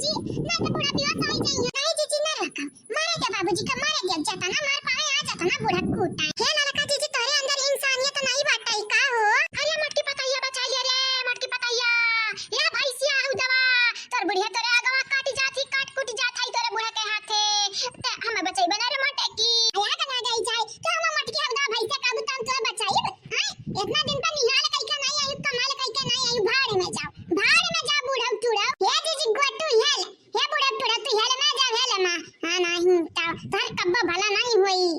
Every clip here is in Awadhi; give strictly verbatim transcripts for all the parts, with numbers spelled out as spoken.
जी, नहीं तो बूढ़ा पिवा साई जाइए। नहीं जीजी, ना रखा। मारे दे बाबूजी का, मारे दे, जतना मार पावे आ जतना बूढ़ा कूटा। हे ललका जीजी, तोहरे अंदर इंसानियत नहीं बाटे का हो? अरे मटकी पतैया बचाइए रे, मटकी पतैया। या भैंसिया हऊ दवा, तोर बुढ़िया तोरे आगवा काटी जात ही, काट कुट जात ही तोरे बूढ़ा के हाथे। ते हमें बचाई बना रे मोटे की। अरे कना गई जाए, तो हम मटकी हऊ दवा भैंसिया काबू तब तोरे बचाई। हैं? इतना दिन पर निहाल कई का नहीं आई, कमाल कई का नहीं आई, भाड़ में जाओ, भाड़ में जाओ बूढ़ा टूढ़ा। हे जीजी गोटू हेल, हे बूढ़ा टूढ़ा तू हेल में जाओ, हेल में। हाँ नहीं, तो तोहर कब्बो भला नहीं होई।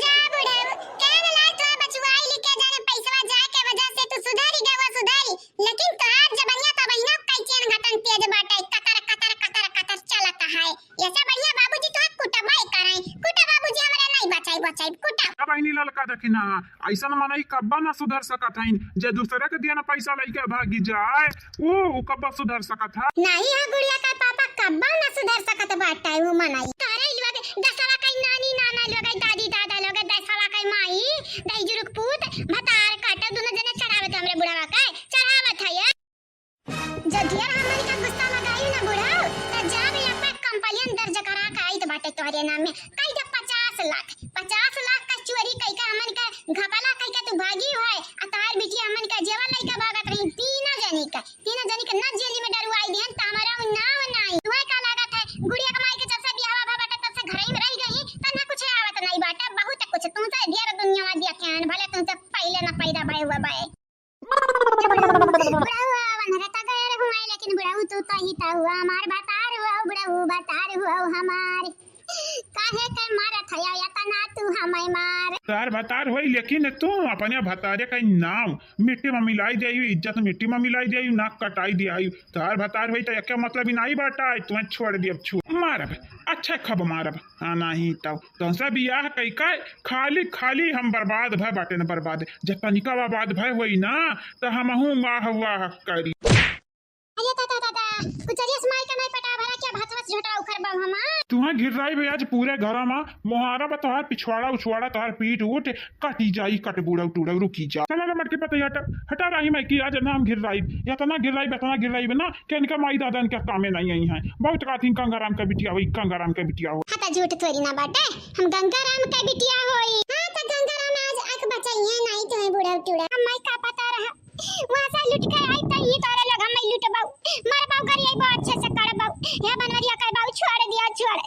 जा बुढ़ऊ, केन लाल तोर बचुआई लिखे जाने पैसवा जाए के वजह से तू सुधरी गवा सुधरी, लेकिन तोहार जबनिया तो बहिना कई चेन घटन तेज बाटे, कतर, कतर, कतर, कतर चलत है। ऐसे बढ़िया बाबूजी तोहार कुटबा ही कराई, कुटा बाबूजी हमरे नहीं बचाई, बचाई, कुटा। अब बहिनी ललका देखी ना, ऐसन मनई कब्बा ना सुधर सकत हईन, जे दूसरे के दिया ना पैसा लइके भागी जाए, ऊ, ऊ कब्बा सुधर सकत है? नहीं है गुड़िया का पापा, कब्बा ना सुधर सकत बाटे ऊ मनई। तारे लोग दसवा कई नानी नाना लोग, दादी दादा लोग, दसवा कई माई, दई जुरुक पूत, भतार काटे, दोनों जने चढ़ावत हमरे बुढ़वा के, चढ़ावत है ये। जो ढेर हमन का गुस्सा लगाई ना बुढ़ऊ, त जा भी अपन कंप्लेन दर्ज करा के आई तो बाटे तोहरे नाम में। कई दे पचास लाख, पचास लाख का चोरी कई का हमन का घपला कई का तू भागी है, आ तोहार बिटिया हमन का जेवा लइका भागत रही, तीना जनी का, तीना जनी का न जेली में डरुआई दिहन, त हमारा उ नाव नाई। तुम्हें का लागत है, गुड़िया के माई के जब से बियाह भा बाटे, तब से घर ही में रह गई, त ना कुछ आवत नहीं बाटे, बहुत कुछ तुमसे ढेर दुनिया में दिया के आन, भले तुमसे पहले ना पैदा भय हुआ बाए। बुढ़ऊ, बुढ़ऊ, वनरे त गए रहू आई, लेकिन बुढ़ऊ तू तो ही त हुआ हमार भतार हुआ, बुढ़ऊ भतार हुआ हमार। काहे के मारत हया एतना तू हमें मार? तार भतार होई, लेकिन तू अपने भतारे का नाम मिट्टी में मिलाई जाई, इज्जत मिट्टी में मिलाई जाई, नाक कटाई दियाई। तार भतार होई त एके मतलब ही नहीं बाटा, तुम्हें छोड़ दियब, छोड़ मारब, अच्छा खब मारब। हाँ, नहीं तब तुमसे बियाह कई का खाली, खाली हम बर्बाद भय बाटे न बर्बाद। जब तनिका आबाद भय होई ना, त हमहू वाह वाह करी। अरे दादा, दादा, कुचरिया से माई का नहीं पटा भरा क्या भात वास झोटा उखर बम हमा? तुहा घिर्राई बे आज पूरे घरा मा, मोहारा बा तोहार पिछवाड़ा उछवाड़ा तोहार पीठ उठ कटी जाई, कट बूढ़ा टूढ़ा रुकी जा। चला रे मटकी पतई हटा, हटा रही मैं कि आज ना हम घिर्राई, इतना घिर्राई, इतना घिर्राई बे ना कि इनका माई दादा इनका कामे नहीं आई हैं। बहुत काथिन गंगाराम का बिटिया होई, गंगाराम का बिटिया हो। हाँ, त झूठ थोड़ी ना बाटे, हम गंगाराम का बिटिया होई। हाँ, त गंगाराम आज आँख बचाई है, नहीं तो है बूढ़ा टूढ़ा। हम माई का पता रहा, वहाँ से लुट के आई त ई तोरे लोग हम लुटबऊ, मरबऊ, गरियबऊ, अच्छे से करबऊ। हे बनवरिया कहबऊ, छोड़ दिया, छोड़।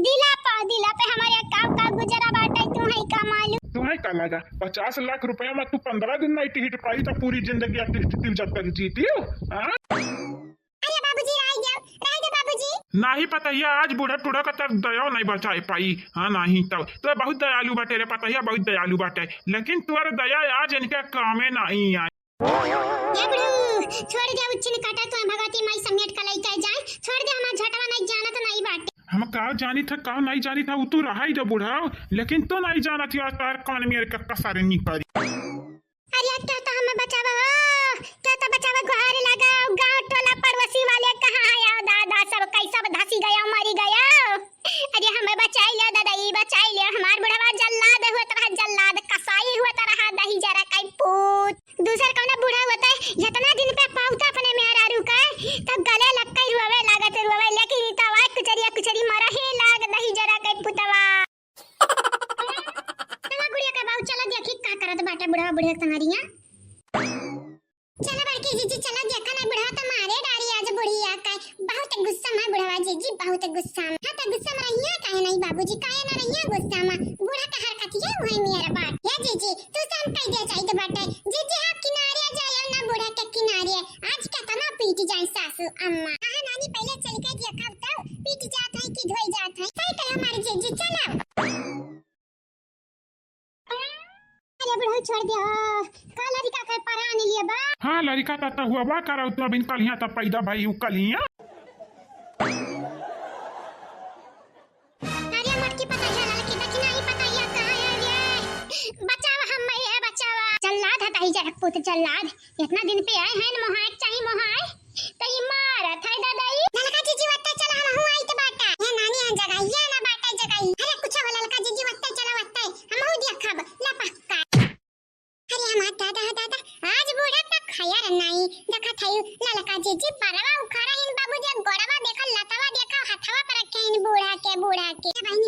दिला पा, दिला पे हमारे का, का गुजरा बाटे, तू है का मालूम? तुम्हें का लगा, पचास लाख रुपया में तू पंद्रह दिन नहीं टिकट पाई, तो पूरी जिंदगी आप टिकट जब तक जीती हो, हाँ? अरे बाबूजी, रह गया, रह गया बाबूजी। नहीं पतैया, आज बूढ़ा टूढ़ा का तर दया नहीं बचाए पाई। हाँ, नहीं तो, तो बहुत दयालु बाटे रे पतैया, बहुत दयालु बाटे, लेकिन तोर दया आज इनके कामे नहीं आए। ए बुढ़ऊ, छोड़ दे, उच्छिन काटा तो भगवती माई समेट के लइके जाए। छोड़ दे, हमार झटवा नहीं जानत नहीं बाटे। हम का जानी था, का नहीं जानी था, उ तू रहाई दे बुढ़ऊ, लेकिन तू नहीं जानत हो, तार कान में के कसारे निकरी। अरे, क्या तो हमें बचावा हो, क्या तो बचावा, गुहार लगाओ, गाँव टोला पड़ोसी वाले कहाँ आया हो दादा, सब कैसा धसी गया, मरी गया। अरे हमें बचाई ले दादा, ई बचाई ले, हमार बुढ़वा जल्लाद हुआ तरह, जल्लाद कसाई हुआ तरह, दही जरा कई पूत। दूसर कौनो बूढ़ा होता है, इतना दिन पे पाउता अपने मेहरारू का, तब गले लग के रोवे लागत रोवे, लेकिन ई तो आवाज कुचरिया कुचरी मारा, हे लाग दही जरा कई पुतवा। चला गुड़िया का बाऊ, चला देखी का करत बाटे बुढ़वा बुढ़िया संगरिया। चला बड़की जीजी, चला देखा ना, बुढ़वा तो मारे डारी आज बुढ़िया का, बहुत गुस्सा में बुढ़वा जीजी, बहुत गुस्सा में। हाँ, तो गुस्सा में रहिया काहे नहीं बाबूजी, काहे ना रहिया गुस्सा में? बूढ़ा का हरकत ये हुई मेरा बात। हे जीजी, तू से हम कह दे चाहिए बाटे, जीजी हाँ किनारे जाए ना बूढ़ा के किनारे, आज कितना पीट जाए सासू अम्मा। हाँ नानी, पहले चल के देखा तो पीट जात है कि धोई जात है। सही कहे हमारे जीजी, चला। अरे बुढ़ऊ छोड़ दे हो, का लड़िका के परान लिए बा? हाँ, लड़िका ता, ता हुआ बा, करा तू अबिन कलिया ता पैदा भाई, उ कलिया। अरे मटकी पतैया ललकी दक्षिणा ही पतैया कहाँ है रे? बचावा हम ये बचावा। जल्लाद है दही जरा पूत जल्लाद। इतना दिन पे आए हैं, मोहाए चाही मोहाए। त ई मारत है दादा ई। ललका जीजी वत्ते चला, हम हूँ आई त बाटा। ये नानी है जगह, ये ना बाटा जगह। अरे कुछ हो ललका जीजी वत्ते चला वत्ते। हम हूँ देखब, ला पक्का। अरे हमार दादा, दादा, आज बूढ़ा का खैर नहीं। देखत है ललका जीजी परवा उखाड़ा हिन बाबू जी, गोड़वा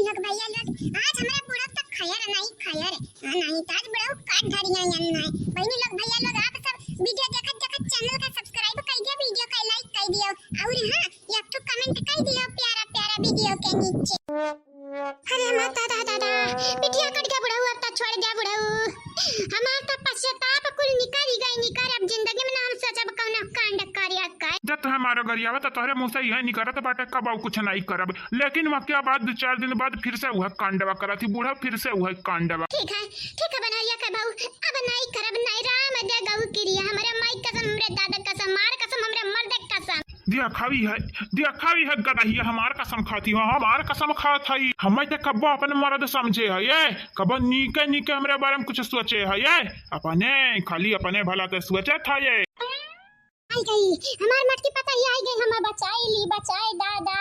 लोग भैया लोग, आज हमरा बुढ़ऊ तक खयर नहीं खयर। हाँ, नहीं तो आज बुढ़ऊ काट धरिया यन नहीं। बहनी लोग, भैया लोग, आप सब video देखत देखत channel का subscribe कर दिया, video का like कर दिया, और हाँ, एक ठो comment कर दिया प्यारा प्यारा video के नीचे। अरे हमार दादा, दादा, पिटिया कट गया बुढ़ऊ, अब तो छोड़ दिया बुढ़ऊ। हमार तो पश्चाताप कुल निकल ही गई, निकल। अब जिंदगी में ना हम सोचब कौनो कांड करिया कर। जब तोहे मारो गरियावा तो तोहरे मुँह से यह निकलत बाटे, कबऊ कुछ नहीं करब, लेकिन वह क्या बात, दो चार दिन बाद फिर से वह कांडवा करत ही बुढ़ऊ, फिर से वह कांडवा। ठीक है, ठीक है बनरिया के बहू, अब नहीं करब, नहीं राम दे गऊ किरिया, हमरे माई कसम, हमरे दादा कसम, मार कसम, हमरे मर्द कसम। दिया खावी है, दिया खावी है गदहिया, हमार कसम खाती हो, हमार कसम खात है। हमें तो कब्बो अपन मर्द समझे है ये, कब्बो नीके नीके हमरे बारे में कुछ सोचे है ये, अपने, खाली अपने भला के सोचत है ये। आई गई हमार मोटकी पतोहिया, आई गई, हमें बचाई ली, बचाई दादा,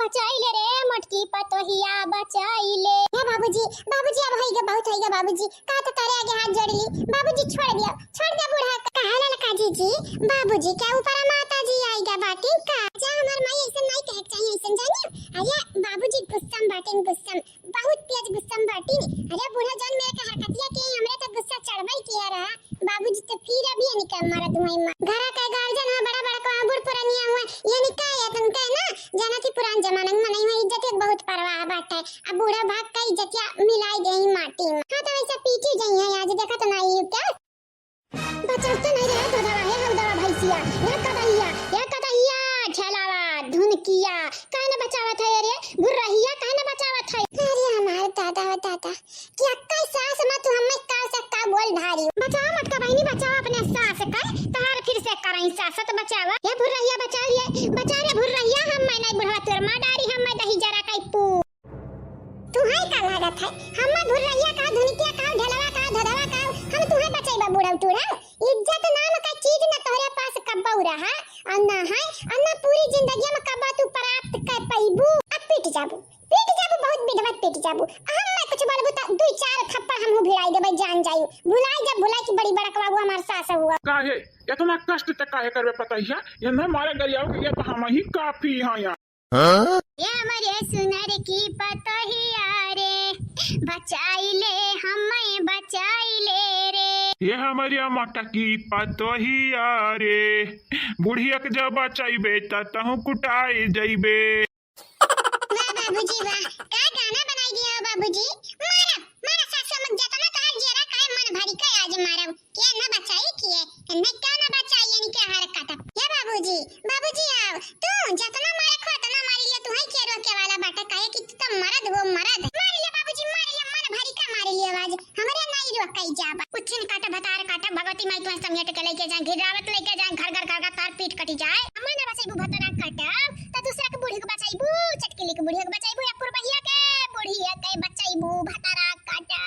बचाई ले रे मोटकी पतोहिया, बचाई ले। हे बाबूजी, बाबूजी, अब होइगा, बहुत होइगा बाबूजी, का तो तारे आगे हाथ जोड़ ली, बाबूजी छोड़ दिया, छोड़ दिया बूढ़ा का। कहे ललका जीजी, बाबूजी के ऊपर माता जी आइगा बाटिन का। जा हमार माई ऐसे नहीं कहे के चाहिए, ऐसे जानियो। अरे बाबूजी गुस्सा में बाटिन, गुस्सा में, बहुत तेज गुस्सा में बाटिन। अरे बूढ़ा जौन मेरे का हरकतिया के, हमरे तो गुस्सा चढ़बे किया रहा। बाबूजी तो फिर अब ये निका मरत हुए माँ। घरा के गार्जियन हुआ, बड़ा बड़ा को बूढ़ पुरानिया हुआ, ये निका ये तुमके ना, जाना थी पुरान जमाना में मनई हुआ इज्जत के बहुत परवाह बाटे। अब बूढ़ा भाग का इज्जतिया मिलाई गई माटी में। हाँ तो वैसे पीटी गई है आज, देखा तो ना ये क्या? बचल तो नहीं रहे धोधवा, हे हौदवा भैंसिया, हे कदहिया, हे कदहिया, झेलावा, धुनकिया, काहे न बचावत है रे? भुर्रहिया काहे न बचावत है? अरे हमार दादा हो दादा, कि अक्का सास मा तू हमें का से का बोल ढारी। बचाओ मोटका बहिनी, बचाओ अपने सास का, तोहार फिर से कराई सासत बचावा। हे भुर्रहिया बचा रे, बचा रे भुर्रहिया, हम मैं नहीं बुढ़वा तोर माँ डारी, हम मैं दही जरा कई पू। तुहै का लागत है? हम्मा भुर्रहिया का, धुनिकिया का, ढेलवा का, धोधवा का, हम तुहै बचैबा बूढ़ऊ टूढ़ऊ? इज्जत नाम का चीज न तोहरे पास कब्बऊ रहा, और न है, और न पूरी जिंदगी में कब्बा तू प्राप्त कर पैबू। अब पिट जाबू, पिट जाबू, बहुत बिधवत पिट जाबू। हम मैं कुछ बोलबू त दुई चार थप्पड़ हमहू भिड़ाई देबै, जान जायू। भुलाई जब भुलाई कि बड़ी बड़कवा हुआ हमार सास हुआ। काहे? इतना कष्ट त काहे करबे पतोहिया? ये न मारे गरियाओ के लिए तो हम ही काफी हैं यहाँ। हाँ? ये हमरे सुनर की पतोहिया रे, बचाई ले हमें बचाई ले रे। ये हमरे मोटकी पतोहिया रे, बुढ़िया के जब बचाइबे त तहूँ कुटाई जइबे। वाह बाबूजी वाह, का गाना बनाई दिया हो बाबूजी। मारा, मारा सासू अम्मा, जतना तोहार जियरा कहे मन भरी के आज मारब। के न बचाई किए, नहीं का न बचाई यानी के हर काटा। हे बाबूजी, बाबूजी आओ, तू जतना मारे खो उतना मारी लिया, तू है के रोके वाला बाटे, काहे कि तू तो मरद हो मरद। मारी लिया बाबूजी, मारी लिया, मन भरी के मारी लिया आज, हमरे नहीं रोकई जाबा। उछिन काटा भतार काटा, भगवती माई तुम्हें समेट के लेके जाए, घिरावत लेके जाए, घर घर घर घर तार पीट कटी जाए। अम्मा न बचाइबू भतारा काटा, तो दूसरा के बूढ़ी के बचाइबू, चटकिली के बूढ़ी के बचाइबू, या पुरबहिया के बूढ़ी के बचाइबू भतारा काटा।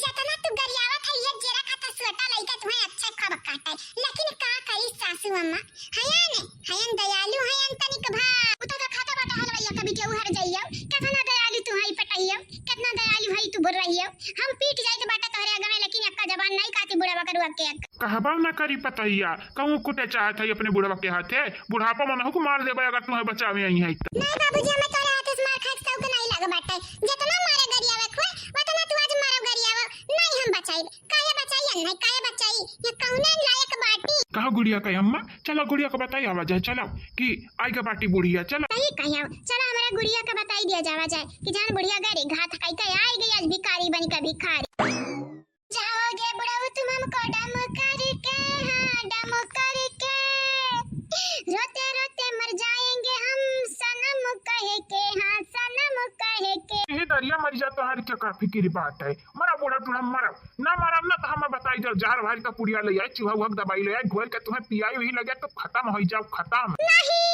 जतना तू गरियावत है, ये जेरा खाता सोटा लइका तुम्हें अच्छा खब काटे, लेकिन का करी सासू अम्मा, हयन, हयन दयालु हयन तनिक भा। उता का खाता बाटा हलवैया कभी केहू हर जाइयो, कितना दयालु तू हई पटहियो, कितना दयालु हई तू बुर्रहियो। हम पीट जाइत बाटा तोहरे आगे में, लेकिन अक्का जबान नहीं काटी बुढ़वा करुआ के अक्का। कहबा ना करी पतोहिया, कहूँ कुटे चाहत है अपने बुढ़वा के हाथे, बुढ़ापा मनहु को मार देबे अगर तुम्हें बचावे आई है तो। नहीं बाबूजी, हमें तोरे हाथे से मार खाए के शौक नहीं लग बाटे। जितना मारे गरियावे खुए, उतना तू आज मारो गरियावा, नहीं हम बचाइब। काहे बचाई अन्ना, काहे बचाई? ये कौने लायक बाटी? कहा गुड़िया का अम्मा, चलो गुड़िया को बताई आवा जाए, चलो कि आई का बाटी बुढ़िया, चलो। सही कही हो, चलो हमारे गुड़िया का बताई दिया जावा जाए कि जान बुढ़िया गरी घात खाई के आई गई आज भिखारी बन के भिखारी। जाओगे बुढ़ऊ तुम हमको डम करके, हाँ, डम करके। रोते रोते मर जाएंगे हम सनम कह के, हाँ, सनम कह के। ये दरिया मर जा, तोहार के का फिकिर बात है? मरा बुढ़ा टूढ़ा, मरा। ना मरा ना तो हमें बताई जाओ, जहर भारी का पुड़िया ले आए, चूहा उहा के दवाई ले आए, घोल के तुम्हें पियाई वही लगे तो खत्म हो जाओ, खत्म। नहीं,